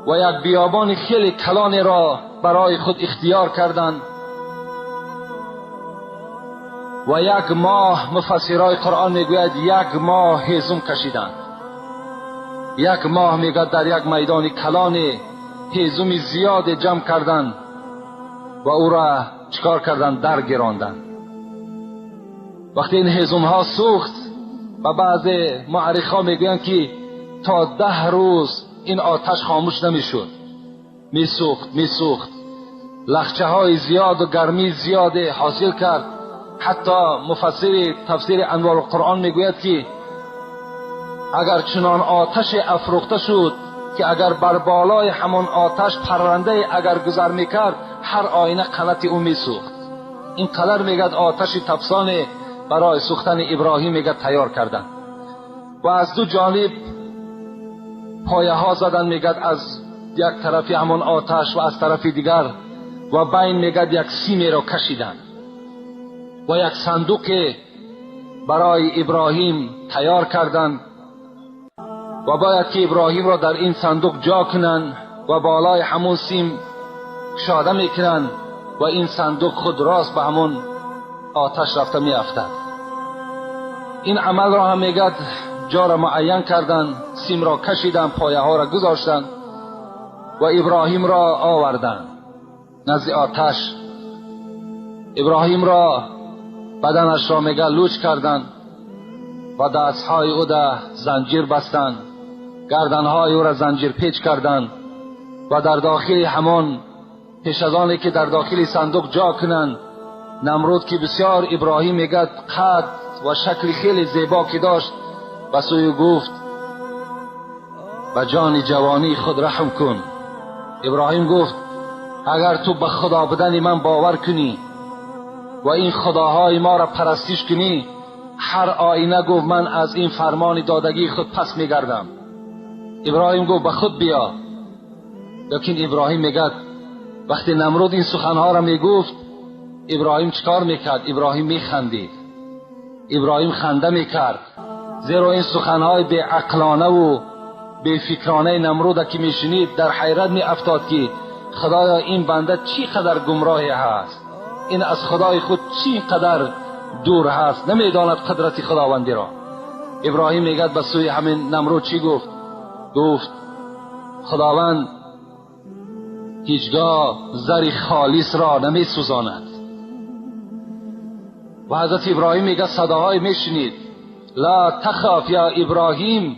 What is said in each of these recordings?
و یک بیابان خیلی کلانی را برای خود اختیار کردند و یک ماه، مفسرای قرآن میگوید یک ماه هیزم کشیدند. یک ماه میگوید در یک میدان کلان هیزم زیاد جمع کردند و او را چکار کردند؟ در گراندند. وقتی این هیزم ها سوخت و بعض معرخ ها میگویند که تا 10 روز این آتش خاموش نمیشد، میسوخت میسوخت، لخچه های زیاد و گرمی زیاد حاصل کرد. حتی مفسر تفسیر انوار القرآن میگوید که اگر چنان آتش افروخته شد که اگر بر بالای همان آتش پرنده اگر گذر میکرد هر آینه قنات او میسوخت. این قدر میگد آتش تفسان برای سوختن ابراهیم میگد تیار کردن و از دو جانب پایه ها زدن، میگد از یک طرفی همان آتش و از طرف دیگر، و بین میگد یک سیمی را کشیدن و یک صندوق برای ابراهیم تیار کردند و باید که ابراهیم را در این صندوق جا کنند و بالای همون سیم شاده میکنند و این صندوق خود راست به همون آتش رفته میافتد. این عمل را هم میگد جا را معین کردند، سیم را کشیدند، پایه ها را گذاشتند و ابراهیم را آوردند نزد آتش. ابراهیم را بدنش را میگه لوچ کردند و دستهای او را زنجیر بستند، گردنهای او را زنجیر پیچ کردند و در داخل همان، پیش از آنی که در داخل صندوق جا کنند، نمرود که بسیار ابراهیم میگه قد و شکل خیلی زیبا که داشت، به سوی گفت به جان جوانی خود رحم کن. ابراهیم گفت اگر تو به خدا بودن من باور کنی و این خداهای ما را پرستش کنی، هر آینه گفت من از این فرمان دادگی خود پس میگردم. ابراهیم گفت به خود بیا. لیکن ابراهیم میگد وقتی نمرود این سخنها را میگفت، ابراهیم چکار میکرد؟ ابراهیم میخندید، ابراهیم خنده میکرد، زیرا این سخنهای بی عقلانه و بی فکرانه نمرود که میشنید در حیرت میافتاد که خدایا این بنده چی قدر گمراهی هست، این از خدای خود چی قدر دور هست، نمیداند قدرت خداوندی را. ابراهیم میگد به سوی همین نمرود چی گفت؟ گفت خداوند هیچگاه زر خالص را نمی سوزاند. و حضرت ابراهیم میگه صداهای میشنید، لا تخاف یا ابراهیم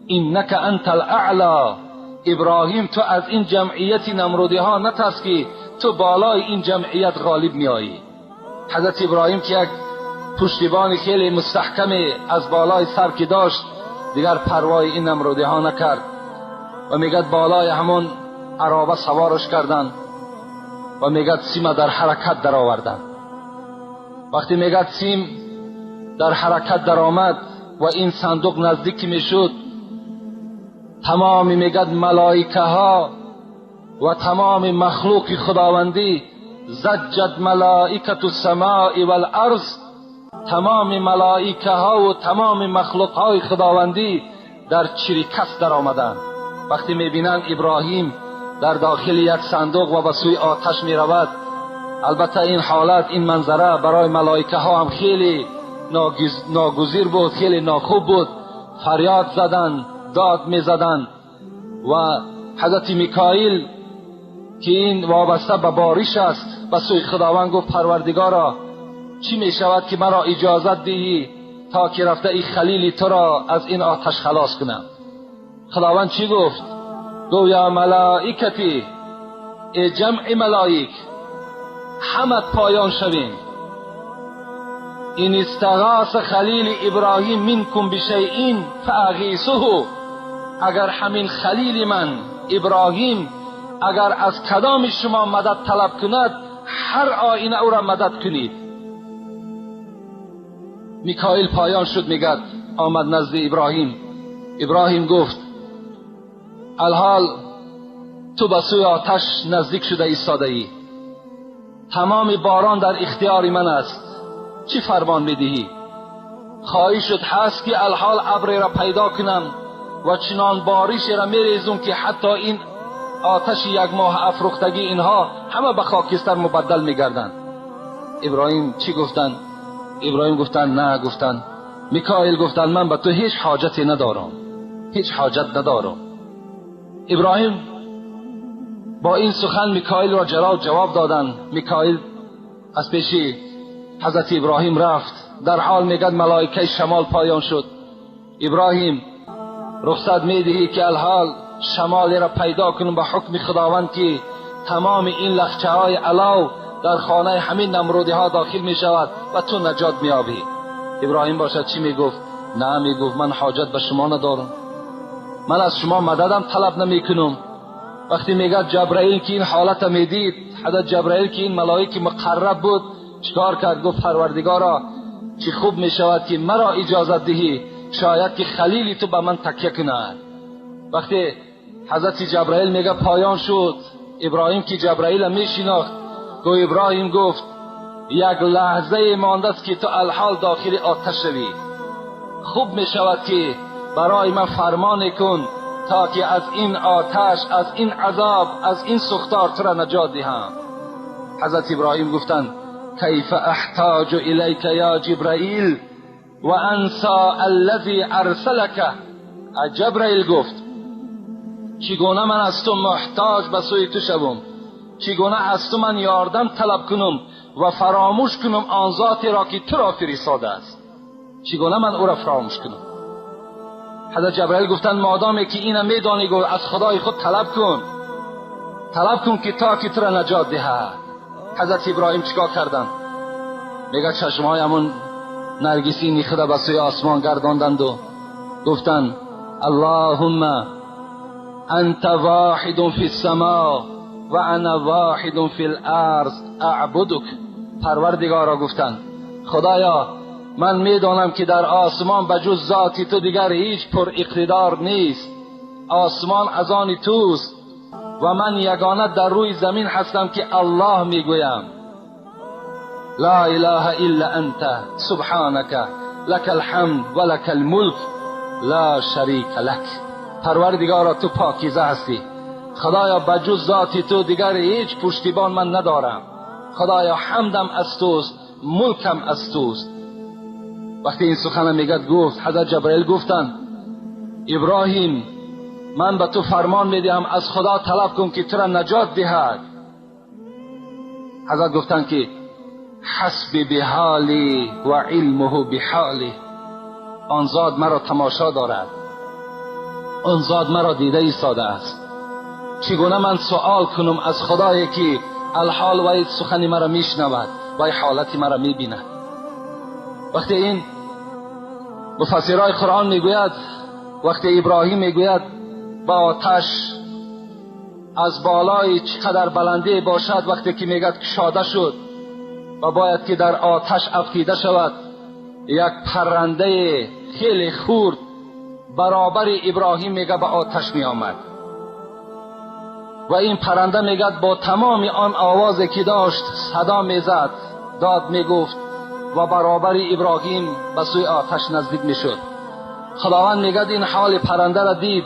انک انت الاعلی. ابراهیم تو از این جمعیت نمرودی ها نترس که تو بالای این جمعیت غالب میایی. حضرت ابراهیم که یک پشتیبان خیلی مستحکم از بالای سر که داشت، دیگر پروای این نمرودی ها نکرد و میگد بالای همون عرابه سوارش کردن و میگد سیم در حرکت در آوردن. وقتی میگد سیم در حرکت در آمد و این صندوق نزدیک میشد، تمام میگد ملائکه ها و تمام مخلوق خداوندی، زجت ملائکة السماء والارض، تمام ملائکه ها و تمام مخلوق های خداوندی در چریکس در آمدند. وقتی میبینند ابراهیم در داخل یک صندوق و به سوی آتش میرود، البته این حالت، این منظره برای ملائکه ها هم خیلی ناگزیر بود، خیلی ناخوب بود. فریاد زدند، داد میزدند و حضرت میکائیل که این وابسته به بارش است، به سوی خداوند گفت پروردگارا چی می شود که مرا اجازت دهی تا که رفته ای خلیل تو را از این آتش خلاص کنم؟ خداوند چی گفت؟ گفت یا ملائکتی، ای جمع ملائک، همت پایان شوین. این استغاث خلیل ابراهیم منکم بشیء فاغیثه، اگر همین خلیل من ابراهیم اگر از کدام شما مدد طلب کند، هر آینه او را مدد کنید. میکائیل پایان شد، میگد آمد نزد ابراهیم. ابراهیم گفت الحال تو به سوی آتش نزدیک شده ایستاده ای، تمام باران در اختیار من است، چی فرمان میدهی؟ خواهشت هست که الحال ابری را پیدا کنم و چنان بارش را میریزم که حتی این آتش یک ماه افروختگی اینها همه به خاکستر مبدل میگردند. ابراهیم چی گفتند؟ ابراهیم گفتند نه، گفتند میکائیل گفتند من به تو هیچ حاجتی ندارم، هیچ حاجت ندارم. ابراهیم با این سخن میکائیل را جواب دادند. میکائیل از پیش حضرت ابراهیم رفت. در حال میگد ملائکه شمال پایان شد. ابراهیم رخصت میدهی که الحال شمالی را پیدا کنم به حکم خداوند که تمام این لخچه های علاو در خانه همین نمرودی ها داخل می شود و تو نجات می یابی. ابراهیم باشد چی می گفت؟ نه، می گفت من حاجت به شما ندارم، من از شما مددم طلب نمی کنم. وقتی میگه جبرائیل که این حالت می دید، حضرت جبرائیل که این ملائک مقرب بود چیکار کرد؟ گفت پروردگارا چی خوب می شود که مرا اجازت دهی، شاید که خلیلی تو به من تکیه کند. وقتی حضرت جبرائیل میگه پایان شد، ابراهیم که جبرائیل میشناخت، گو ابراهیم گفت یک لحظه مانده است که تو الحال داخل آتش شوی، خوب می شود که برای من فرمان کن تا که از این آتش، از این عذاب، از این سوختار تو را نجات دهم. حضرت ابراهیم گفتند کیف احتاج الیک یا جبرائیل و انسا الذی ارسلک. جبرائیل گفت چگونه من از تو محتاج به سوی تو شوم، چگونه از تو من یاردم طلب کنم و فراموش کنم آن ذاتی را که تو را فرستاده است، چگونه من او را فراموش کنم؟ حضرت جبرائیل گفتند مادامی که اینم میدانی، گفت از خدای خود طلب کن، طلب کن که تا که تو را نجات دهد. حضرت ابراهیم چیکار کردند؟ میگه چشمهای همون نرگسینی خدا به سوی آسمان گرداندند و گفتند اللهم انت واحد فی السماء و انا واحد فی الارض اعبدک. پروردگارا گفتند خدایا من میدانم که در آسمان به جز ذاتی تو دیگر هیچ پر اقتدار نیست، آسمان از آن توست و من یگانه در روی زمین هستم که الله میگویم. لا اله الا انت سبحانك لك الحمد ولك الملك لا شریک لك. پروردگارا تو پاکیزه هستی، خدایا به جز ذاتی تو دیگر هیچ پشتیبان من ندارم، خدایا حمدم از توست، ملکم از توست. وقتی این سخن میگد گفت حضرت جبرائیل گفتند ابراهیم من به تو فرمان میدهم از خدا طلب کن که تو را نجات دهد. حضرت گفتند که حسبی بحالی و علمه بحالی، آن ذات مرا تماشا دارد، آن ذات مرا دیده ایستاده است، چگونه من سوال کنم از خدایی که الحال وی سخنی مرا میشنود و حالتی مرا میبیند. وقتی این مفسرای قرآن میگوید، وقتی ابراهیم میگوید با آتش از بالای چقدر بلندی باشد، وقتی که میگد کشاده شد و باید که در آتش افتیده شود، یک پرنده خیلی خورد برابر ابراهیم میگه به آتش می آمد و این پرنده میگه با تمام آن آوازی که داشت صدا میزد، داد میگفت و برابر ابراهیم به سوی آتش نزدیک میشد. خداوند میگه این حال پرنده را دید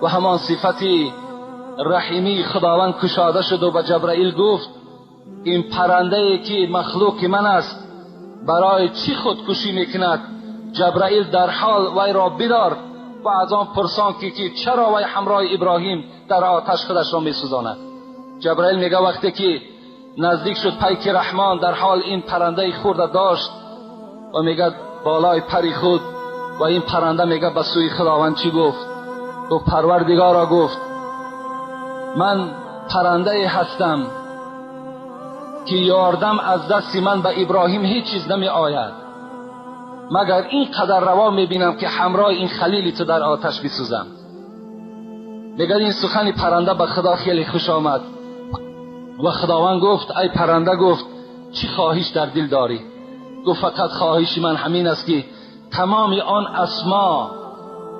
و همان صفتی رحیمی خداوند کشاده شد و به جبرائیل گفت این پرنده که مخلوق من است برای چی خودکشی میکند؟ جبرائیل در حال وی را بدار و از آن پرسان که چرا وی همراه ابراهیم در آتش خودش را میسوزاند. جبرائیل میگه وقتی که نزدیک شد پیک رحمان، در حال این پرنده خورده داشت و میگه بالای پری خود و این پرنده میگه به سوی خداوند چی گفت؟ گفت پروردگارا، گفت من پرنده هستم که یاردم از دست من به ابراهیم هیچ چیز نمی آید، مگر این قدر روا می بینم که همراه این خلیلی تو در آتش بسوزم. میگه این سخن پرنده به خدا خیلی خوش آمد و خداوند گفت ای پرنده، گفت چی خواهش در دل داری؟ گفت فقط خواهش من همین است که تمام آن اسما،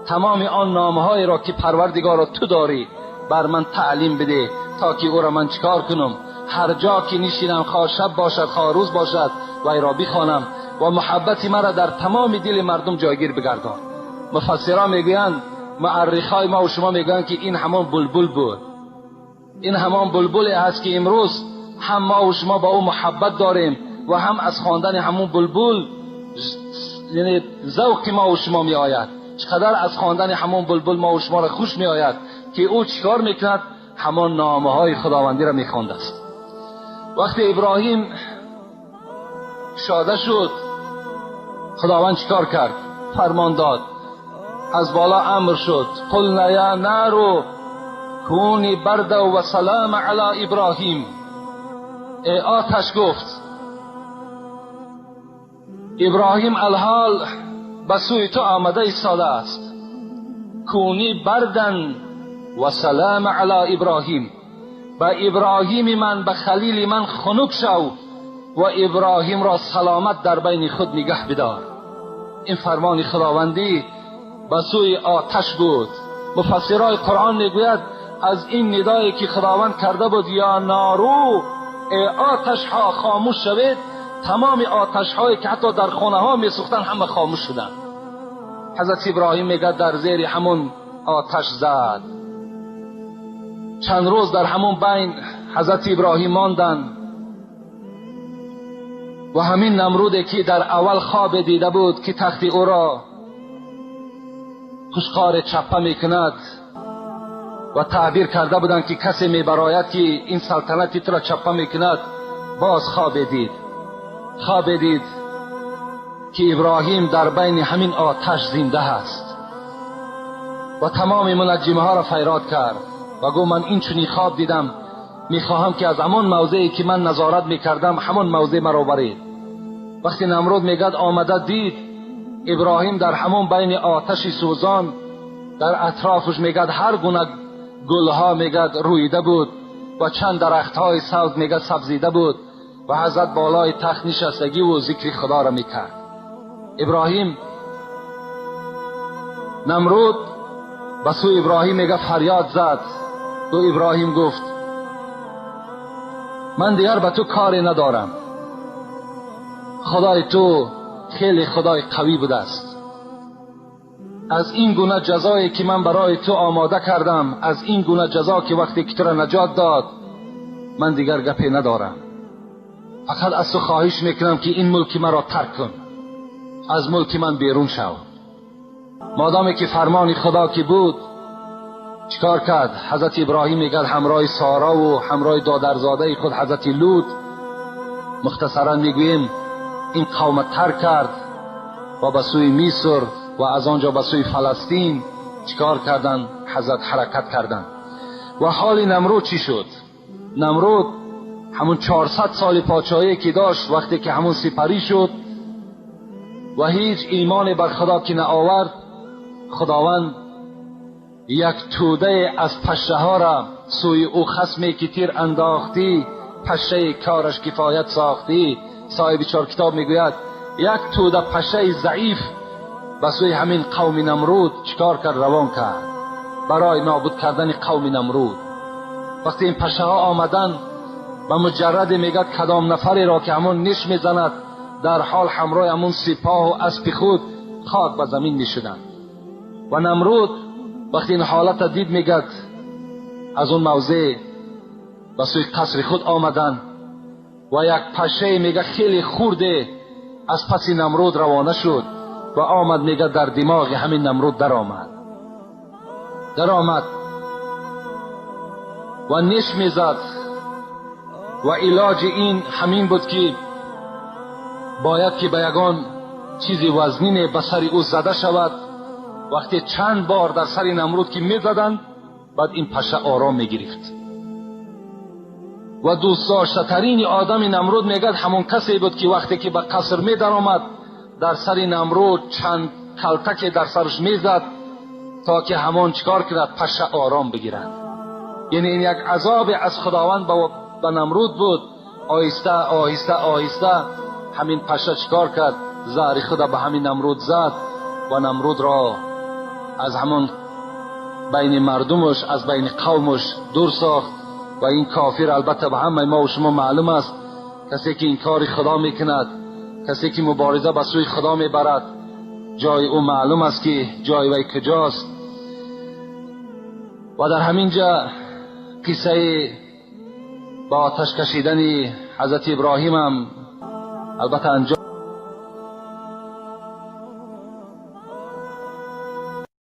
تمام آن نامهای را که پروردگارا تو داری بر من تعلیم بده تا که او را من چیکار کنم؟ هر جا که نشینم، خواه شب باشد خواه روز باشد، وی را بخوانم و محبت مرا در تمام دل مردم جایگیر بگردان. مفسران میگویند، مؤرخای ما و شما میگویند که این همان بلبل بود. این همان بلبل است که امروز هم ما و شما با او محبت داریم و هم از خواندن همون بلبل یعنی ذوق ما و شما می آید. چقدر از خواندن همون بلبل ما و شما را خوش می آید که او چیکار میکند؟ همان نامه های خداوندی را میخوانده است. وقتی ابراهیم شاده شد، خداوند چیکار کرد؟ فرمان داد، از بالا امر شد، قلنا یا نار کونی بردا و سلام علی ابراهیم. ای آتش، گفت ابراهیم الحال به سوی تو آمده ایستاده است. کونی بردن و سلام علی ابراهیم، به ابراهیم من، به خلیل من خنک شو و ابراهیم را سلامت در بین خود نگه بدار. این فرمان خداوندی به سوی آتش بود. مفسرای قرآن میگوید از این ندایی که خداوند کرده بود یا نارو، ای آتش ها خاموش شوید، تمام آتش هایی که حتی در خانه ها می سوختن همه خاموش شدند. حضرت ابراهیم میگه در زیر همون آتش زد. چند روز در همون بین حضرت ابراهیم ماندن و همین نمرودی که در اول خواب دیده بود که تخت او را خوشقار چپه میکند و تعبیر کرده بودند که کسی میبراید که این سلطنت تو را چپه میکند، باز خواب دید. خواب دید که ابراهیم در بین همین آتش زنده است و تمام منجمه ها را فریاد کرد و گفت من این چنین خواب دیدم، میخواهم که از همان موضعی که من نظارت میکردم همان موضع مرا برید. وقتی نمرود میگد آمده دید ابراهیم در همان بین آتش سوزان، در اطرافش میگد هر گونه گلها میگد رویده بود و چند درختهای سبز میگد سبزیده بود و حضرت بالای تخت نشستگی و ذکر خدا را میکرد. ابراهیم نمرود به سوی ابراهیم میگه فریاد زد. تو ابراهیم گفت من دیگر به تو کاری ندارم، خدای تو خیلی خدای قوی بوده است. از این گونه جزایی که من برای تو آماده کردم، از این گونه جزا که وقتی که تو را نجات داد، من دیگر گپی ندارم. فقط از تو خواهش میکنم که این ملک مرا ترک کن، از ملک من بیرون شو. مادامی که فرمان خدا که بود چیکار کرد؟ حضرت ابراهیم میگه همراه سارا و همراه دادرزاده خود حضرت لوط، مختصرا میگوییم این قوم ترک کرد و به سوی مصر و از آنجا به سوی فلسطین چیکار کردن؟ حضرت حرکت کردن. و حال نمرود چی شد؟ نمرود همون 400 سال پادشاهی که داشت، وقتی که همون سپری شد و هیچ ایمان بر خدا که نآورد، خداوند یک توده از پشه ها را سوی او خصمی که تیر انداختی، پشه کارش کفایت ساختی. صاحب چهار کتاب میگوید یک توده پشه ضعیف به سوی همین قوم نمرود چیکار کرد؟ روان کرد برای نابود کردن قوم نمرود. وقتی این پشه ها آمدن، به مجرد میگد کدام نفری را که همون نیش میزند، در حال همراه همون سپاه و اسب خود خاک به زمین میشدند. و نمرود وقتی این حالت دید میگد از اون موضع به سوی قصر خود آمدن و یک پشه میگه خیلی خورده از پس نمرود روانه شد و آمد میگه در دماغ همین نمرود در آمد و نیش میزد. و علاج این همین بود که باید که به یگان چیزی وزنین به سر او زده شود. وقتی چند بار در سر نمرود که میزدند، بعد این پشه آرام میگرفت. و دوست داشته ترین آدم نمرود میگد همون کسی بود که وقتی که به قصر می در آمد، در سر نمرود چند کلتک در سرش میزد تا که همان چیکار کند؟ پشه آرام بگیرد. یعنی این یک عذاب از خداوند به نمرود بود. آهسته آهسته آهسته همین پشه چیکار کرد؟ زهر خود به همین نمرود زد و نمرود را از همون بین مردمش، از بین قومش دور ساخت. و این کافر البته به همه ما و شما معلوم است، کسی که این کار خدا میکند، کسی که مبارزه به سوی خدا میبرد، جای او معلوم است که جای وی کجاست. و در همین جا Қиссаи ба оташ кашидани ҳазрати Иброҳим ҳам албатта анҷом